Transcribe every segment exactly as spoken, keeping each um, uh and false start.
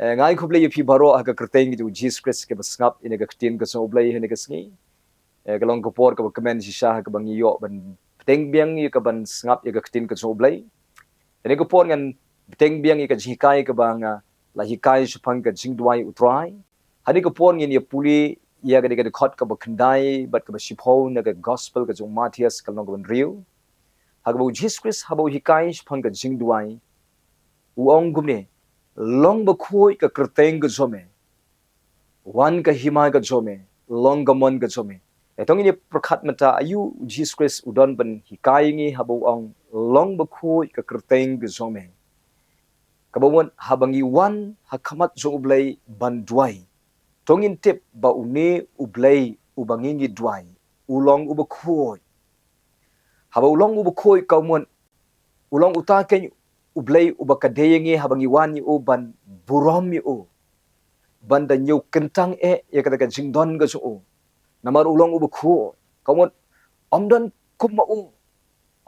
Eh, nga ai khublei ïa phi baroh ha ka kyrteng ka jong u Jisu Khrist, kaba sngap ïa ka ktien ka jong u Blei ha kane ka sngi. Eh, ka long ka por kaba kmen shisha ha kaba ngi ïoh ban bteng biang ïa ka ban sngap ïa ka ktien ka jong u Blei. Te ha kane ka por ngan bteng biang ïa ka jinghikai kaba nga la hikai shaphang ka jingduwai u Trai. Ha kane ka por ngin ïa pule ïa ka dei ka dkhot kaba khyndai bad kaba shiphew na ka gospel ka jong u Mathaios ka lynnong kaba hynriew. Ha kaba u Jisu Khrist haba u hikai shaphang ka jingduwai, u ong kumne: Long bakhuid ka kyrteng ka jong me, wan ka hima ka jong me, long ka mon ka jong me. Te to ngin ïa pyrkhat mynta aïu u Jisu Khrist u don ban hikai ïa ngi haba u ong long bakhuid ka kyrteng ka jong me. Kaba mut haba ngi wan ha khmat jong u Blei ban duwai, to ngin tip ba une u Blei uba ngi ngi duwai u long uba khuid. Haba u long uba khuid, ka mut u long uta keiñ u Blei uba ka dei ïa ngi haba ngi wan ïa u ban burom ïa u, ban da ñiew kyntang eh ïa kata ka jingdon ka jong u. Namar u long uba khuid, ka mut ym don kum ma u,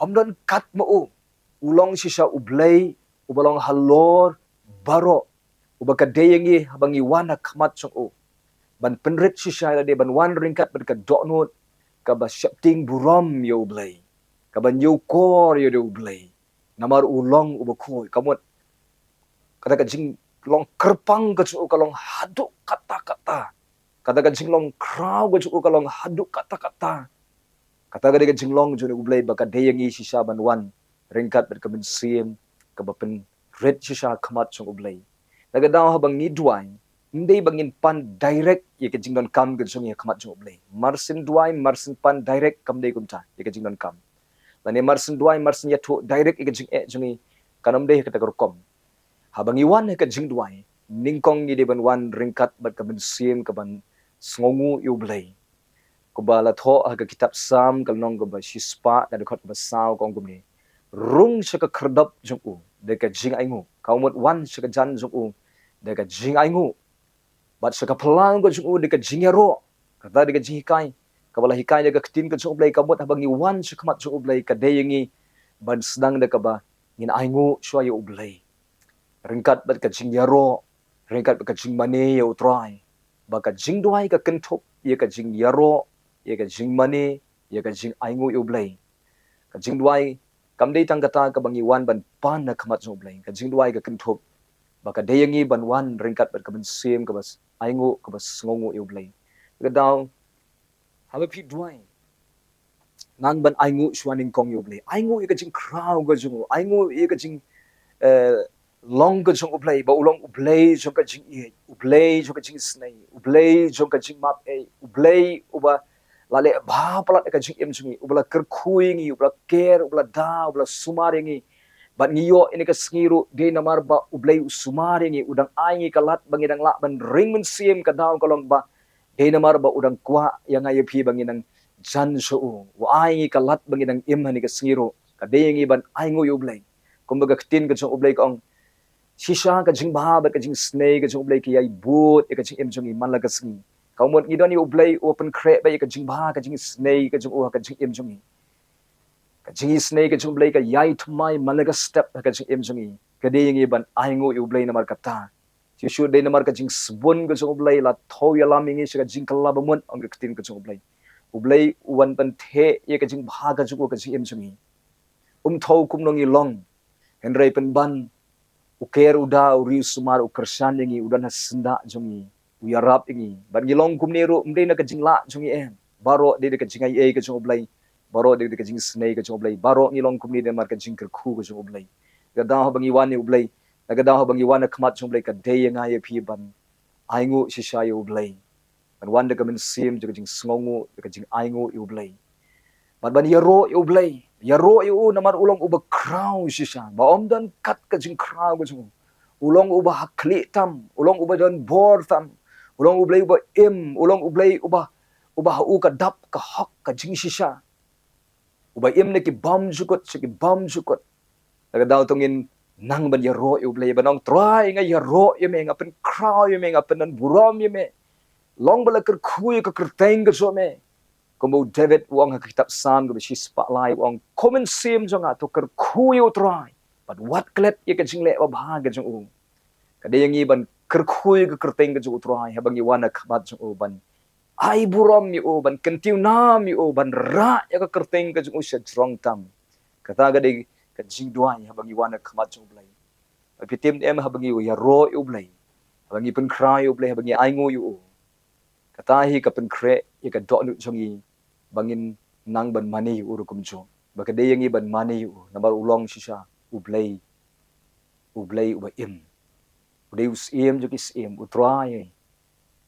ym don kat ma u. U long shisha u Blei uba long halor baroh, uba ka dei ïa ngi haba ngi wan ha khmat jong u ban pynrit shisha ïa lade, ban wan ryngkat bad ka dohnud kaba sheptieng burom ïa u Blei, kaba ñiewkor ïa u Blei. Namar u long uba khuid, ka mut kata ka jinglong kyrpang ka jong u ka long haduh katta katta. Kata ka jinglong khraw ka jong u ka long haduh katta katta. Kata ka dei ka jinglong jong u Blei ba ka dei ïa ngi shisha ban wan ryngkat bad ka mynsiem kaba pynrit shisha ha khmat jong u Blei. Na ka daw haba ngi duwai, ym dei ba ngin pan direct ïa ka jingdonkam ka jong ngi ha khmat jong u Blei. Mar syn duwai, mar syn pan direct kam dei kumta ïa ka jingdonkam. Lane mar syn duwai, mar syn ïathuh direct ïa ka jingeh jong ngi, kan ym dei ha kata ka rukom. Haba ngi wan ha ka jingduwai, nyngkong ngi dei ban wan ryngkat bad ka mynsiem kaban sngewnguh ïa u Blei. Kumba la thoh ha ka kitab Salm ka lynnong kaba shispah na ka dkhot kaba saw, ka ong kumne: Rung sha ka khyrdop jong u da ka jingainguh. Ka mut wan sha ka jan jong u da ka jingainguh, bad sha ka phyllaw ka jong u da ka jingïaroh. Kata da ka jinghikai kaba la hikai da ka ktien ka jong u Blei, ka mut haba ngi wan sha khmat jong u Blei ka dei ïa ngi ban sdang da kaba ngin ainguh shuwa ïa u Blei ryngkat bad ka jingïaroh, ryngkat bad ka jingmane ïa u Trai. Ba ka jingduwai ka kynthup ïa ka jingïaroh, ïa ka jingmane, ïa ka jingainguh ïa u Blei. Ka jingduwai kam dei tang kata kaba ngi wan ban pan ha khmat jong u Blei. Ka jingduwai ka kynthup ba ka dei ïa ngi ban wan ryngkat bad ka mynsiem kaba s-, ainguh, kaba sngewnguh ïa u Blei. Ka daw haba phi duwai, nang ban ainguh shuwa nyngkong ïa u Blei. Ainguh ïa ka jingkhraw ka jong u, ainguh ïa ka jing, eh, long ka jong u Blei, ba u long u Blei jong ka jingïeit, u Blei jong ka jingisnei, u Blei jong ka jingmap ei, u Blei uba la leh bha palat ïa ka jingim jong ngi, uba la kyrkhu ïa ngi, uba la care, uba la da, uba la sumar ïa ngi. Bad ngi ïoh ïa kane ka sngi ruh dei namar ba u Blei u sumar ïa ngi, u dang ai ngi ka lad ba ngi dang lah ban ring mynsiem. Ka daw ka long ba dei namar ba u dang kwah ïa nga ïa phi ba ngin nang jan sha u. U ai ngi ka lad ba ngin nang im ha kane ka sngi ruh. Ka dei ïa ngi ban ainguh ïa u Blei. Kumba ka ktien ka jong u Blei ka ong, shisha ka jingbha bad ka jingisnei ka jong u Blei ki ïai bud ïa ka jingim jong ngi man la ka sngi. Ka mut ngi don ïa u Blei uba pynkhreh beit ïa ka jingbha, ka jingisnei ka jong u ha ka jingim jong ngi. Ka jingisnei ka jong u Blei ka ïai thymmai man la ka step ha ka jingim jong ngi. Ka dei ïa ngi ban ainguh ïa u Blei namar kata. Shisha dei namar ka jingsbun ka jong u Blei la thew ïalam ïa ngi sha ka jingkylla bamut, ong ka ktien ka jong u Blei. U Blei u wan ban theh ïa ka jingbha ka jong u ha ka jingim jong ngi. Um thew kumno ngi long, hynrei pynban u ker, u da, u ri, u sumar, u kyrshan ïa ngi, u don ha syndah jong ngi, u ïarap ïa ngi. Bad ngi long kumne ruh ym dei na ka jinglah jong ngi em. Baroh dei da ka jingaiei ka jong u Blei. Baroh dei da ka jingisnei ka jong u Blei. Baroh ngi long kumne dei namar ka jingkyrkhu ka jong u Blei. Ka daw haba ngi wan ïa u Blei, na ka daw haba ngi wan ha khmat jong u Blei, ka dei ïa nga ïa phi ban ainguh shisha ïa u Blei. Ban wan da ka mynsiem jong ka jingsngewnguh, da ka jingainguh ïa u Blei. Bad ban ïaroh ïa u Blei, ïaroh ïa u namar u long uba khraw shisha, ba ym don kat ka jingkhraw ka jong u. U long uba ha khlieh tam, u long uba don bor tam, u long u Blei uba im, u long u Blei uba, uba ha u ka dap ka hok ka jingshisha. Uba im na ki bymjukut sha ki bymjukut. Na ka daw to ngin nang ban ïaroh ïa u Blei, ban ong, Trai, nga ïaroh ïa me, nga pynkhraw ïa me, nga pyndonburom ïa me. Long ba la kyrkhu ïa ka kyrteng ka jong me. Kumba u David u ong ha ka kitab Salm kaba shispah lai, u ong, ko mynsiem jong nga, to kyrkhu ïa u Trai, bad wat klet ïa ka jingleh babha ka jong u. Ka dei ïa ngi ban kyrkhu ïa ka kyrteng ka jong U Trai haba ngi wan ha khmat jong u, ban ai burom ïa u, ban kyntiew nam ïa u, ban rah ïa ka kyrteng ka jong u sha jrong tam. Kata ka dei ka jingduwai haba ngi wan ha khmat jong U Blei. Phi tip ne em, haba ngi ïaroh ïa U Blei, haba ngi pynkhraw ïa U Blei, haba ngi ainguh ïa u, kata hi ka pynkhreh ïa ka dohnud jong ngi ba ngin nang ban mane ïa u ruh kumjuh. Ba ka dei ïa ngi ban mane ïa u namar u long shisha U Blei, U Blei uba im. U dei u Syiem jong ki syiem, U Trai,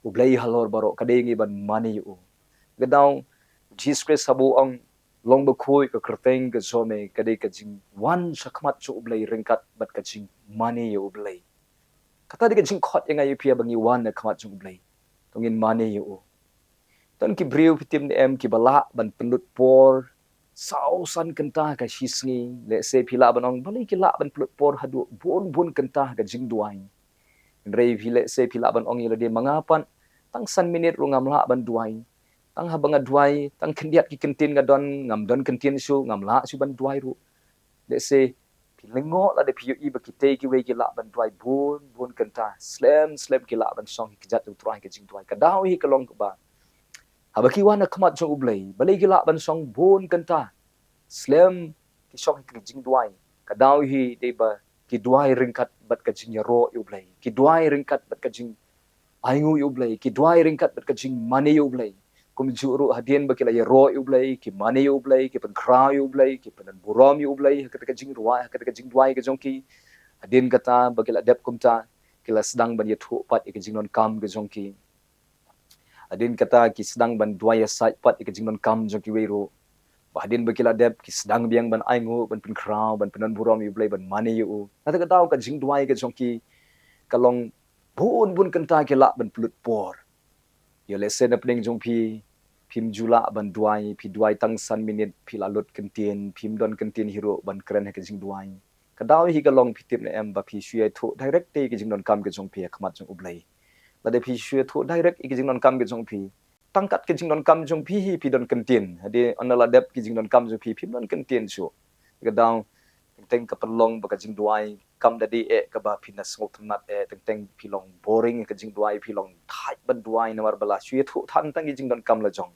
U Blei halor baroh, ka dei ïa ngi ban mane ïa u. Ka daw Jisu Khrist haba u ong, "Long bakhuid ka kyrteng ka jong me," ka dei ka jingwan sha khmat jong U Blei ryngkat bad ka jingmane ïa U Blei. Kata dei ka jingkhot ïa nga ïa phi haba ngi wan ha khmat jong U Blei, to ngin mane ïa u. Don ki briew, phi tip ne em, kiba lah ban pynlut por saw san kynta ha ka shi sngi. Lehse phi lah ban ong, "Balei ki lah ban pynlut por haduh bun bun kynta ha ka jingduwai?" Hynrei phi, lehse phi lah ban ong ïa lade, "Ma nga pat, tang san minit ruh ngam lah ban duwai. Tang haba nga duwai, tang khyndiat ki kyntien nga don, ngam don kyntien shuh, ngam lah shuh ban duwai ruh." Lehse phi lyngngoh lada phi ïohi ba kitei kiwei ki lah ban duwai bun bun kynta, slem slem ki lah ban shong ha ka kjat U Trai ha ka jingduwai. Ka daw hi ka long kaba, haba ki wan ha khmat jong U Blei, balei ki lah ban shong bun kynta, slem ki shong ha ka jingduwai? Ka daw hi dei ba ki duwai ryngkat bad ka jingïaroh ïa U Blei, ki duwai ryngkat bad ka jingainguh ïa U Blei, ki duwai ryngkat bad ka jingmane ïa U Blei. Kumjuh ruh hadien ba ki la ïaroh ïa U Blei, ki mane ïa U Blei, ki pynkhraw ïa U Blei, ki pyndonburom ïa U Blei ha kata ka jingrwai, ha kata ka jingduwai ka jong ki, hadien kata ba ki la dep kumta, ki la sdang ban ïathuh pat ïa ka jingdonkam ka jong ki. Hadien kata ki sdang ban duwai ïasaid pat ïa ka jingdonkam jong kiwei ruh. Ba hadien ba ki la dep, ki sdang biang ban ainguh, ban pynkhraw, ban pyndonburom ïa U Blei, ban mane ïa u. Kata ka daw ka jingduwai ka jong ki ka long bun bun kynta ki lah ban pynlut por. Ïa, lehse na pdeng jong phi, phim ju lah ban duwai, phi duwai tang san minit, phi la lut kyntien, phim don kyntien hi ruh ban kren ha ka jingduwai. Ka daw hi ka long, phi tip ne em, ba phi shu ïathuh direct ïa ka jingdonkam ka jong phi ha khmat jong U Blei. Lada phi shu ïathuh direct ïa ka jingdonkam ka jong phi, tang kat ka jingdonkam jong phi hi phi don kyntien. Hadien ynda la dep ka jingdonkam jong phi, phim don kyntien shuh. Ka daw, teng teng ka pynlong ba ka jingduwai kam da dei eh kaba phin da sngewtynnat eh, teng teng phi long boring ha ka jingduwai, phi long thait ban duwai namar ba la shu ïathuh than tang ïa ka jingdonkam la jong.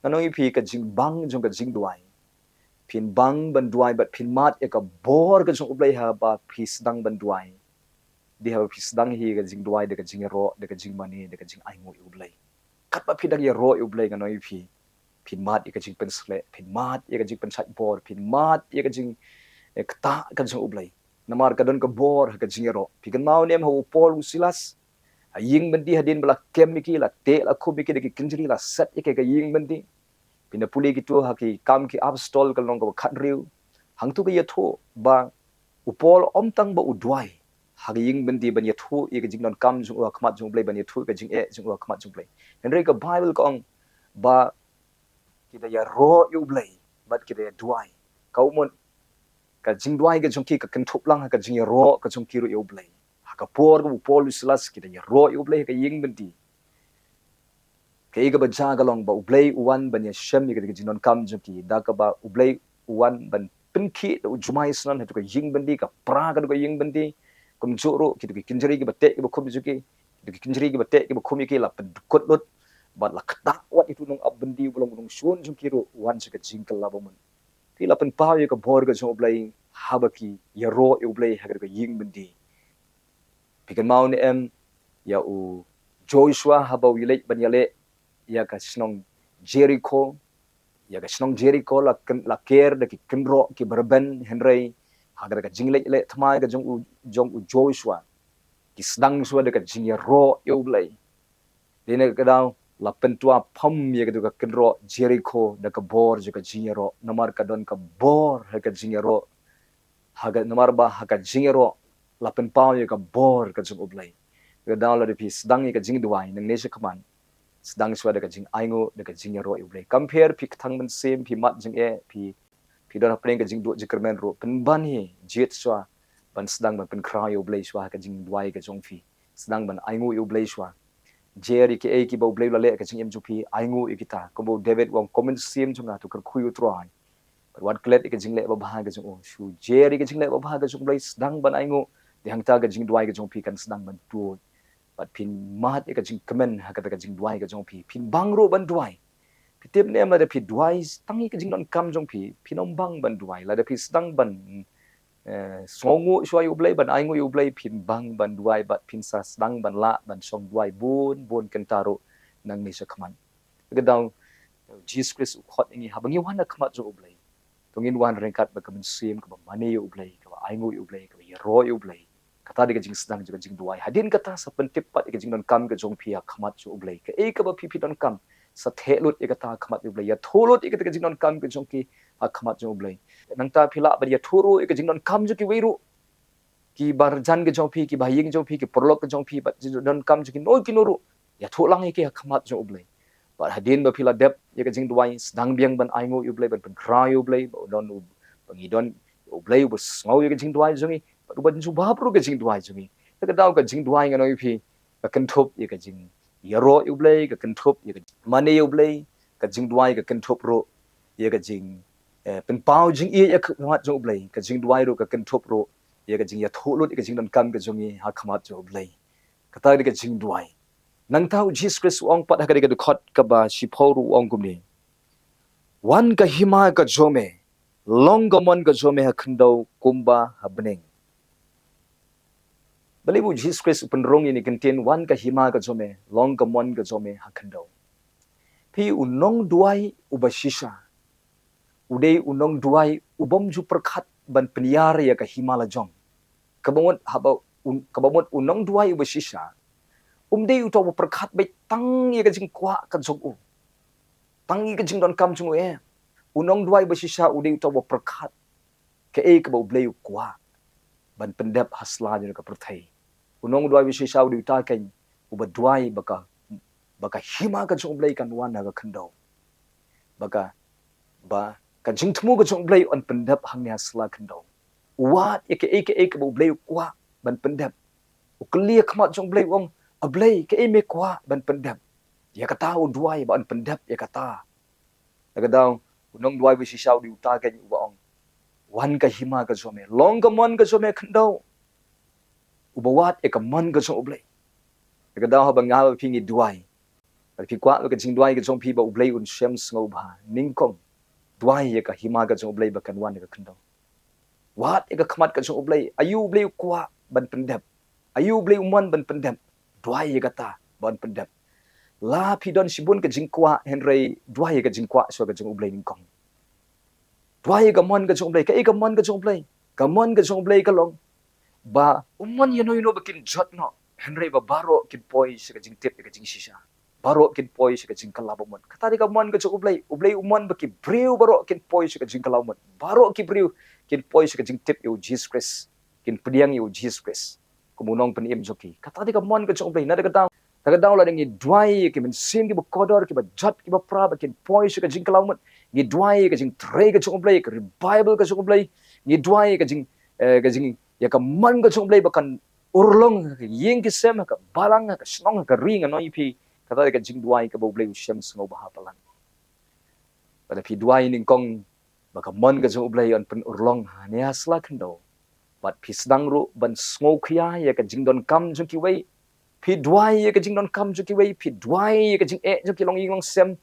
Ngan ong ïa phi, ka jingbang jong ka jingduwai, phin bang ban duwai bad phin mad ïa ka bor ka jong U Blei haba phi sdang ban duwai. Dei haba phi sdang hi ka jingduwai da ka jingïaroh, da ka jingmane, da ka jingainguh ïa U Blei. Katba phi dang ïaroh ïa U Blei, ngan ong ïa phi, phin mad ïa ka jingpynsleh, phin mad ïa ka jingpynshait bor, phin mad ïa ka jing, eh, ktah ka jong U Blei. Namar ka don ka bor ha ka jingïaroh. Phi kynmaw ne em, ha u Paul u Silas, ha ïing byndi, hadien ba la kem ïa ki, la teh la khum ïa ki da ki kynjri, la set ïa ki ha ka ïing byndi. Phin da pule kito ha Ki Kam Ki Apostol, ka lynnong kaba khathynriew. Hangto ka ïathuh ba u Paul ym tang ba u duwai ha ka ïing byndi ban ïathuh ïa ka jingdonkam jong u ha khmat jong U Blei, ban ïathuh ïa ka jingeh jong u ha khmat jong U Blei. Hynrei ka Baibl ka ong ba ki da ïaroh ïa U Blei bad ki da ïaduwai. Ka mut ka jingduwai ka jong ki ka kynthup lang ha ka jingïaroh ka jong ki ruh ïa U Blei. Ha ka por kaba u Paul u Silas ki da ïaroh ïa U Blei ha ka ïing byndi, kaei kaba jia ka long ba U Blei u wan ban ïashem ïa ka jingdonkam jong ki, da kaba U Blei u wan ban pynkhih da u jumai syndon ha kato ka ïing byndi, ka pra kato ka ïing byndi. Kumjuh ruh kito ki kynjri kiba teh kiba khum jong ki, kito ki kynjri kiba teh kiba khum ïa ki la pyndkut lut bad la ktah wat ïa uto u nongap byndi uba long u nongshun jong ki ruh, wan sha ka jingkylla ba mut. Ki la pynpaw ïa ka bor ka jong U Blei haba ki ïaroh ïa U Blei ha kato ka ïing byndi. Phi kynmaw ne em ïa u Joshua haba u leit ban ïaleh ïa ka shnong Jerikho? Ïa ka shnong Jerikho la kyn-, la ker da ki kynroh kiba rben, hynrei ha kata ka jingleit leh thma ka jong u, jong u Joshua, ki sdang shuwa da ka jingïaroh ïa U Blei. Dei na kata ka daw la pyntwa pham ïa kato ka kynroh Jerikho da ka bor jong ka jingïaroh, namar ka don ka bor ha ka jingïaroh. Ha ka, namar ba ha ka jingïaroh la pynpaw ïa ka bor ka jong U Blei. Ka daw lada phi sdang ïa ka jingduwai nangne shakhmat, sdang shuwa da ka jingainguh, da ka jingïaroh ïa U Blei. Kam pher phi kthang mynsiem, phi mad jingeh, phi, phi don hapdeng ka jingduh jingkyrmen ruh, pynban hi jied shuwa ban sdang ban pynkhraw ïa U Blei shuwa ha ka jingduwai ka jong phi. Sdang ban ainguh ïa U Blei shuwa. Jer ïa kiei kiba U Blei u la leh ha ka jingim jong phi, ainguh ïa kita. Kumba u David u ong, "Ko mynsiem jong nga, to kyrkhu ïa U Trai, bad wat klet ïa ka jingleh babha ka jong u." Shu jer ïa ka jingleh babha ka jong U Blei, sdang ban ainguh. Te hangta ka jingduwai ka jong phi kan sdang ban tuid. Bad phin mad ïa ka jingkmen ha kata ka jingduwai ka jong phi. Phin bang ruh ban duwai. Phi tip ne em, lada phi duwai tang ïa ka jingdonkam jong phi, phin ym bang ban duwai. Lada phi sdang ban, eh, sngewnguh shuwa ïa U Blei, ban ainguh ïa U Blei, phin bang ban duwai, bad phin sa sdang ban lah ban shong duwai bun bun kynta ruh nangne sha khmat. Ka daw, Jisu Khrist u khot ïa ngi haba ngi wan ha khmat jong U Blei, to ngin wan ryngkat bad ka mynsiem kaba mane ïa U Blei, kaba ainguh ïa U Blei, kaba ïaroh ïa U Blei. Kata dei ka jingsdang jong ka jingduwai. Hadien kata sa pyntip pat ïa ka jingdonkam ka jong phi ha khmat jong U Blei. Kaei kaba phi phi donkam, sa theh lut ïa kata ha khmat jong U Blei. Ïathuh lut ïa kata ka jingdonkam ka jong phi ha khmat jong U Blei. Nangta phi lah ban ïathuh ruh ïa ka jingdonkam jong kiwei ruh, ki marjan ka jong phi, ki bahaïing jong phi, ki paralok ka jong phi, bad jingdonkam jong kino kino ruh, ïathuh lang ïa ki ha khmat jong U Blei. Bad hadien ba phi la dep ïa ka jingduwai, sdang biang ban ainguh ïa U Blei, ban pynkhraw ïa U Blei, ba u don u, ba ngi don U Blei uba sngew ïa ka jingduwai jong ngi, bad uba jubab ruh ka jingduwai jong ngi. Te ka daw ka jingduwai ngan ong ïa phi, ka kynthup ïa ka jingïaroh ïa U Blei, ka kynthup ïa ka jingmane ïa U Blei, ka jingduwai ka kynthup ruh ïa ka jing, eh, pynpaw jingïeit ïa ka khmat jong U Blei, ka jingduwai ruh ka kynthup ruh ïa ka jingïathuh lut ïa ka jingdonkam ka jong ngi ha khmat jong U Blei. Kata dei ka jingduwai. Nangta u Jisu Khrist u ong pat ha ka dei ka dkhot kaba shiphew ruh u ong kumne. Wan ka hima ka jong me, long ka mon ka jong me ha khyndew kumba ha bneng. Balei u Jisu Khrist u pynrung ïa kane ka ktien wan ka hima ka jong me, long ka mon ka jong me ha khyndew. Phi u nongduwai uba shisha. U dei u nongduwai u bym ju pyrkhat ban pynïar ïa ka hima la jong. Kaba mut haba u, kaba mut u nongduwai uba shisha. Um dei uta uba pyrkhat beit tang ïa ka jingkwah ka jong u. Tang ïa ka jingdonkam jong u eh. U nongduwai uba shisha u dei uta uba pyrkhat kaei kaba U Blei u kwah ban pyndep ha sla jong ka pyrthei. U nongduwai uba shisha u dei uta kein uba duwai ba ka, ba ka hima ka jong U Blei kan wan ha ka khyndew. Ba ka, ba ka jingthmu ka jong U Blei un pyndep hangne ha sla khyndew. U wad ïa kaei kaei kaba U Blei u kwah ban pyndep. U kylli ha khmat jong U Blei u ong, A Blei, kaei me kwah ban pyndep? Ïa kata u duwai ba un pyndep ïa kata. Te ka daw, u nongduwai uba shisha u dei uta kein uba ong, wan ka hima ka jong me, long ka mon ka jong me ha khyndew. Uba wad ïa ka mon ka jong U Blei. Te ka daw haba nga bad phi ngi duwai, bad phi kwah ba ka jingduwai ka jong phi ba U Blei un shem sngewbha, nyngkong duwai ïa ka hima ka jong U Blei ba kan wan ha ka khyndew. Wad ïa ka khmat ka jong U Blei, aïu U Blei u kwah ban pyndep, aïu U Blei u mon ban pyndep. Duwai ïa kata ban pyndep. La phi don shibun ka jingkwah, hynrei duwai ïa ka jingkwah shuwa ka jong U Blei nyngkong. Duwai ïa ka mon ka jong U Blei, kaei ka mon ka jong U Blei? Ka mon ka jong U Blei ka long ba um mon ïano ïano ba kin jot noh, hynrei ba baroh kin poi sha ka jingtip ïa ka jingshisha. Baroh kin poi sha ka jingkylla bamut. Kata dei ka mon ka jong U Blei. U Blei u mon ba ki briew baroh kin poi sha ka jingkylla bamut. Baroh ki briew kin poi sha ka jingtip ïa u Jisu Khrist. Kin pdiang ïa u Jisu Khrist kum u nongpynim jong ki. Kata dei ka mon ka jong U Blei. Na kata ka daw, na kata ka daw lada ngi duwai ïa ki mynsiem kiba kordor, kiba jot, kiba pra, ba kin poi sha ka jingkylla bamut. Ngi duwai ïa ka jingtrei ka jong U Blei, ka revival ka jong U Blei. Ngi duwai ïa ka jing, eh, ka jing, ïa ka mon ka jong U Blei ba kan urlong ha ka ïing ki sem, ha ka balang, ha ka shnong, ha ka ri, ngan ong ïa phi. Kata dei ka jingduwai kaba U Blei u shem sngewbha palat. Lada phi duwai nyngkong ba ka mon ka jong U Blei un pynurlong hangne ha sla khyndew. Bad phi sdang ruh ban sngewkhia ïa ka jingdonkam jong kiwei. Phi duwai ïa ka jingdonkam jong kiwei, phi duwai ïa ka jingeh jong ki longïing longsem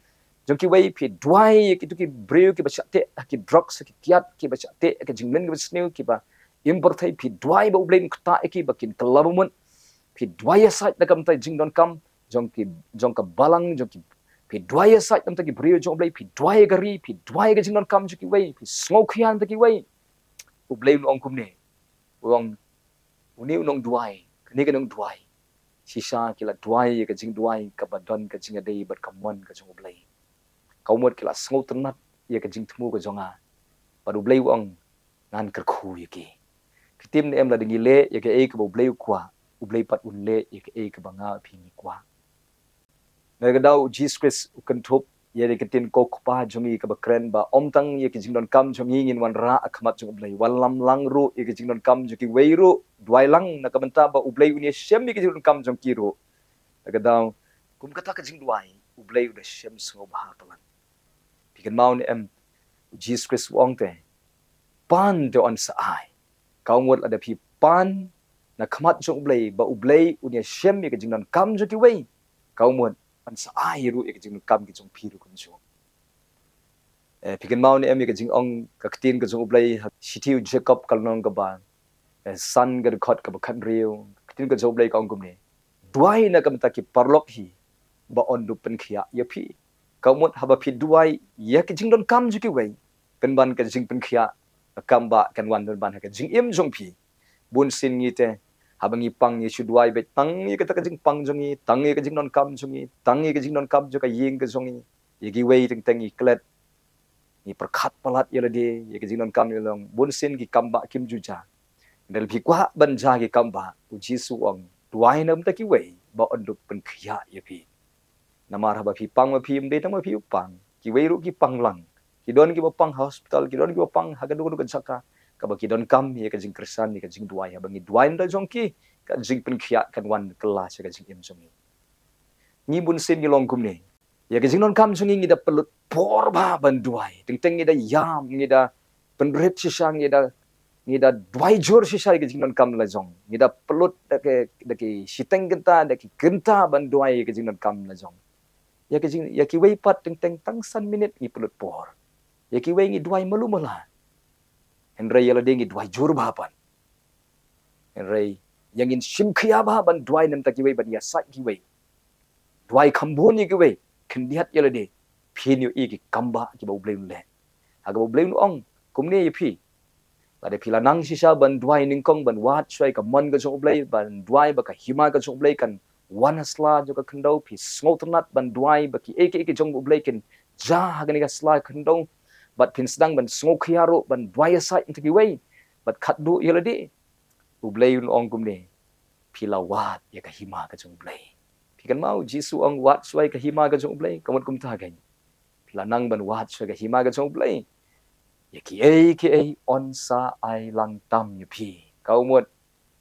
jong kiwei, phi duwai ïa kito ki briew kiba shah teh ha ki drugs, ha ki kiad, kiba shah teh ha ki jingmlien kiba sniew, kiba im pyrthei, phi duwai ba U Blei un ktah ïa ki ba kin kylla bamut. Phi duwai ïasaid na ka bynta jingdonkam jong ki, jong ka balang jong ki. Phi duwai ïasaid na ka bynta ki briew jong U Blei, phi duwai ïa ka ri, phi duwai ïa ka jingdonkam jong kiwei, phi sngewkhia na ka bynta kiwei. U Blei un ong kumne. U ong, une u nongduwai, kane ka nongduwai. Shisha ki la duwai ïa ka jingduwai kaba don ka jingïadei bad ka mon ka jong U Blei. Ka mut ki la sngewtynnat ïa ka jingthmu ka jong nga. Bad U Blei u ong, ngan kyrkhu ïa ki. Phi tip ne em, lada ngi leh ïa kaei kaba U Blei u kwah, U Blei pat un leh ïa kaei kaba nga bad phi ngi kwah. Na kata ka daw u Jisu Khrist u kynthup ïa kane ka ktien, Ko Kpa jong ngi kaba kren, ba ym tang ïa ki jingdonkam jong ngi ngin wanrah ha khmat jong U Blei, wanlam lang ruh ïa ki jingdonkam jong kiwei ruh. Duwai lang na ka bynta ba U Blei un ïashem ïa ki jingdonkam jong ki ruh. Na kata ka daw, kum kata ka jingduwai, U Blei u da shem sngewbha palat. Phi kynmaw ne em, u Jisu Khrist u ong te, pan te yn sa ai. Ka ong wat lada phi pan, na khmat jong U Blei, ba U Blei un ïashem ïa ka jingdonkam jong kiwei, ka mut un sa ai ruh ïa ka jingdonkam ki jong phi ruh kumjuh. Eh, phi kynmaw ne em ïa ka jingong, ka ktien ka jong U Blei ha shithi u Jakob ka lynnong kaba, eh, san ka dkhot kaba khathynriew, ka ktien ka jong U Blei ka ong kumne: Duwai na ka bynta ki paralok hi, ba yn dup pynkhiah ïa phi. Ka mut haba phi duwai ïa ka jingdonkam jong kiwei, pynban ka jingpynkhiah, ka kam ba kan wan pynban ha ka jingim jong phi. Bun sien ngi te, haba ngi pang ngi shu duwai beit tang ïa kata ka jingpang jong ngi, tang ïa ka jingdonkam jong ngi, tang ïa ka jingdonkam jong ka ïing ka jong ngi. Ïa kiwei teng teng ngi klet, ngi pyrkhat palat ïa lade, ïa ka jingdonkam ïa long. Bun sien ki kam ba kim ju jia. Hynrei phi kwah ban jia ki kam ba, U Jisu u ong, duwai na ka bynta kiwei, ba yn dup pynkhiah ïa phi. Namar haba phi pang ma phi, ym dei tang ma phi u pang, kiwei ruh ki pang lang. Ki don kiba pang ha hospital, ki don kiba pang ha kano kano ka jaka, kaba ki donkam ïa ka jingkyrshan, ïa ka jingduwai. Haba ngi duwai na ka bynta jong ki, ka jingpynkhiah kan wan kylla sha ka jingim jong ngi. Ngi bun sien ngi long kumne. Ïa ka jingdonkam jong ngi ngi da pynlut por bha ban duwai. Teng teng ngi da ïam, ngi da pynrit shisha, ngi da, ngi da duwai jur shisha ïa ka jingdonkam la jong. Ngi da pynlut da ki, da ki shiteng kynta, da ki kynta ban duwai ïa ka jingdonkam la jong. Ïa ka jing, ïa kiwei pat teng teng tang san minit ngi pynlut por. Ïa kiwei ngi duwai malu mala. Hynrei ïa lade ngi duwai jur bha pat. Hynrei ïa ngin shim khia bha ban duwai na ka bynta kiwei, ban ïasaid kiwei. Duwai kham bun ïa kiwei, khyndiat ïa lade. Phin ïohi ki kam ba kiba U Blei un leh. Ha kaba U Blei un ong kumne ïa phi: Lada phi la nang shisha ban duwai nyngkong, ban wad shuwa ïa ka mon ka jong U Blei, ban duwai ba ka hima ka jong U Blei kan wan ha sla jong ka khyndew, phi sngewtynnat ban duwai ba kiei kiei ki jong U Blei kin jia ha kane ka sla khyndew, bad phin sdang ban sngewkhia ruh ban duwai ïasaid na ka bynta kiwei, bad khatduh ïa lade, U Blei un ong kumne: Phi la wad ïa ka hima ka jong U Blei. Phi kynmaw, Jisu u ong wad shuwa ïa ka hima ka jong U Blei, ka mut kumta kein. Phi la nang ban wad shuwa ïa ka hima ka jong U Blei, ïa kiei kiei yn sa ai lang tam ïa phi. Ka mut,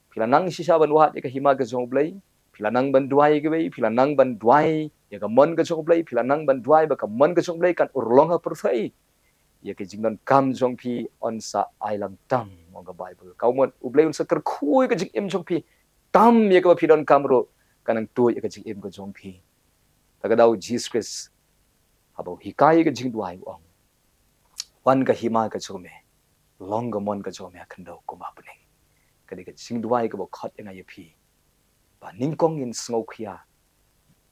phi la nang shisha ban wad ïa ka hima ka jong U Blei, phi la nang ban duwai ïa kiwei, phi la nang ban duwai ïa ka mon ka jong U Blei, phi la nang ban duwai ba ka mon ka jong U Blei kan urlong ha pyrthei. Ïa ka jingdonkam jong phi yn sa ai lang tam, ong ka Baibl. Ka mut U Blei un sa kyrkhu ïa ka jingim jong phi, tam ïa kaba phi donkam ruh, ka nang tuid ïa ka jingim ka jong phi. Te ka daw Jisu Khrist, haba u hikai ïa ka jingduwai u ong: Wan ka hima ka jong me, long ka mon ka jong me ha khyndew kumba ha bneng. Ka dei ka jingduwai kaba khot ïa nga ïa phi, ba nyngkong ngin sngewkhia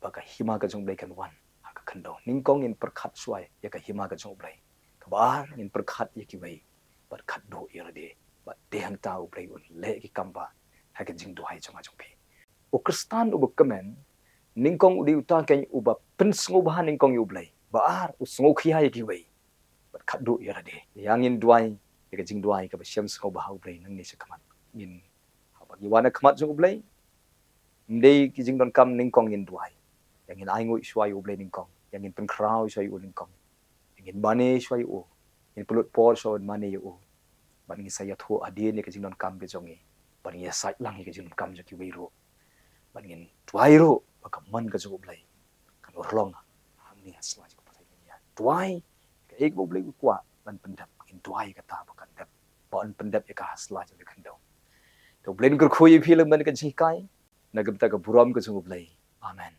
ba ka hima ka jong U Blei kan wan ha ka khyndew. Nyngkong ngin pyrkhat shuwa ïa ka hima ka jong U Blei. Kaba ar ngin pyrkhat ïa kiwei, bad khatduh ïa lade. Bad te hangta U Blei un leh ki kam ba ha ka jingduwai jong nga jong phi. U Khristan uba kmen nyngkong u dei uta kein uba pynsngewbha nyngkong ïa U Blei. Ba ar u sngewkhia ïa kiwei, bad khatduh ïa lade. Ïa ngin duwai ïa ka jingduwai kaba shem sngewbha ha U Blei nangne shakhmat. Ngin, haba ngi wan ha khmat jong U Blei, ym dei ki jingdonkam nyngkong ngin duwai. Ïa ngin ainguh shuwa ïa U Blei nyngkong. Ïa ngin pynkhraw shuwa ïa u nyngkong. Ïa ngin mane shuwa ïa u. Ngin pynlut por shuwa ban mane ïa u. Bad ngin sa ïathuh hadien ïa ka jingdonkam ka jong ngi. Bad ngin ïasaid lang ïa ka jingdonkam jong kiwei ruh. Bad ngin duwai ruh ba ka mon ka jong U Blei kan urlong hangne ha sla jong ka pyrthei. Ngin ïa duwai kaei kaba U Blei u kwah ban pyndep, ngin duwai kata ba kan dep, ba yn pyndep ïa ka ha sla jong ka khyndew. Te U Blei un kyrkhu ïa phi lem bad ka jinghikai, na ka bynta ka burom ka jong U Blei. Amen.